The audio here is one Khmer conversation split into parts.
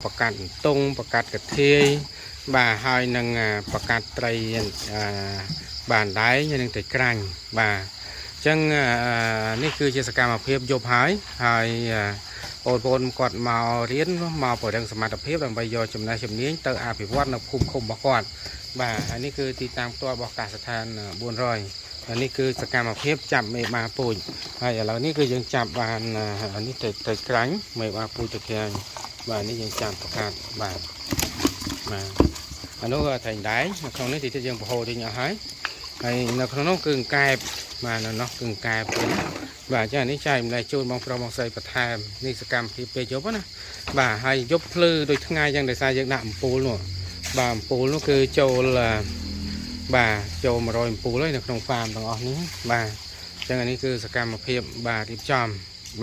ប្រកាត់អន្ទង់ប្រកាត់កាធាយបាទហើយនឹងប្រកាត់ត្រីបានដែងហើយនឹងត្រីក្រាញ់បាទអញ្ចឹងនេះគឺជាសកម្មភាពយប់ហើយហើយបងប្អូនគាត់មករៀនមកពង្រឹងសមត្ថភាពដើម្បីយកចំណេះជំនាញទៅអភិវឌ្ឍនៅភូមិឃុំរបស់គាត់បាទហើយនេះគឺទីតាំងផ្ទាល់របស់កសិដ្ឋាន400ហើយនេះគឺសកម្មភាពចាប់មេបាពូជហើយឥឡូវនេះគឺយើងចាប់បាននេះត្រីក្រាញ់មេបាពូជត្រីក្រាញ់បាទនេះយើងចាប់ប្រកាសបាទបាទអានោះត្រីដែងនៅក្នុងនេះទីទៀតយើងបង្ហូរវិញអស់ហើយហើយនៅក្នុងនោះគឺអង្កែបបាទនៅនោះគឺអង្កែបវិញបាទអញ្ចឹងអានេះចែកម្លែកជូនបងប្រុសបងស្រីបន្ថែមនេះសកម្មភាពពេលយប់ណាបាទហើយយប់ភ្លឺដូចថ្ងៃអញ្ចឹងដោយសារយើងដាក់អំពូលនោះបាទអំពូលនោះគឺចូលបាទចូល100អំពូលហើយនៅក្នុងហ្វាមទាំងអស់នេះបាទអញ្ចឹងអានេះគឺសកម្មភាពបាទរៀបចំ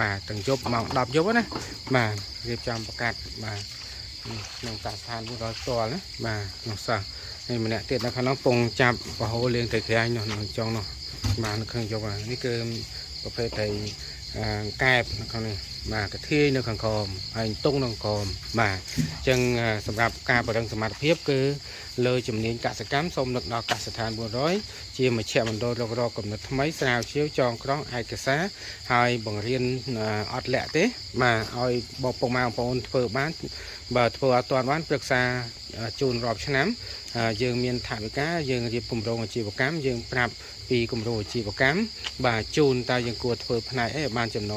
បាទទាំងយប់ម៉ោង10យប់ណាបាទរៀបចំប្រកាសបាទនេះក្នុងកាស្ថាន400ផ្ទាល់ណាបាទក្នុងសិស្សហើយម្នាក់ទៀតនៅក្នុងពងចាប់បហូរលៀងត្រីក្រាញ់នោះនៅចុងនោះបាទនៅក្នុងយប់នេះគឺប្រភេទត្រីកែបនៅក្នុងនេះបាទកាធាយនៅខាងក្រោមហើយតុងនៅខាងក្រោមបាទអញ្ចឹងសម្រាប់ការពង្រឹងសមត្ថភាពគឺលើជំនាញកសិកម្មសូមនឹកដល់កសិដ្ឋាន400ជាមជ្ឈមណ្ឌលរករកកំណត់ថ្មីស្រាវជ្រាវចងក្រងឯកសារហើយបង្រៀនអត់លាក់ទេបាទឲ្យបងពុកម៉ែបងប្អូនធ្វើបានបើធ្វើអត់ទាន់បានប្រឹក្សាជូនរាប់ឆ្នាំយើងមានថវិកាយើងរៀបគម្រោងអាជីវកម្មយើងប្រាប់ពីគម្រោងអាជីវកម្មបាទជូនតើយើងគួរធ្វើផ្នែកអីឲ្យបានចំណូល។